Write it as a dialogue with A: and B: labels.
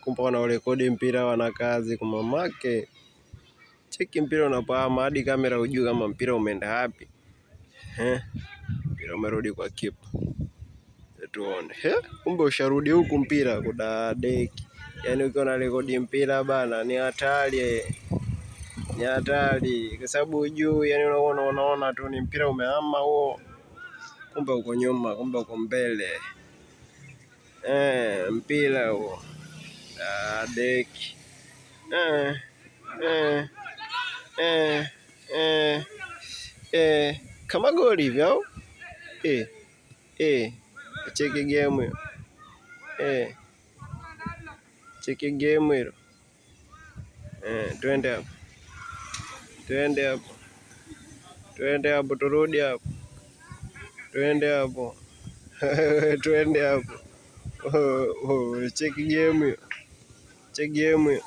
A: Kumbe wanaorekodi mpira wana kazi kumamake. Cheki mpira unapohama hadi kamera hujui kama mpira umeenda wapi. Mpira umerudi kwa kipa. Tuone. Kumbe usharudi huku mpira kudadeki. Yaani ukiwa unarekodi mpira bana ni hatari. Ni hatari kwa sababu hujui, yani unaona unaona tu ni mpira umehama huo. Kumbe uko nyuma, kumbe uko mbele. Mpira huo. Deki. Eh, eh, eh, eh, eh. Kama goli hivi au? Eh, eh. Cheki game hiyo. Eh. Cheki game hilo. Twende hapo. Twende hapo. Twende hapo turudi hapo. Twende hapo. Twende hapo. Oh, oh, cheki game hiyo. Cheki game hiyo.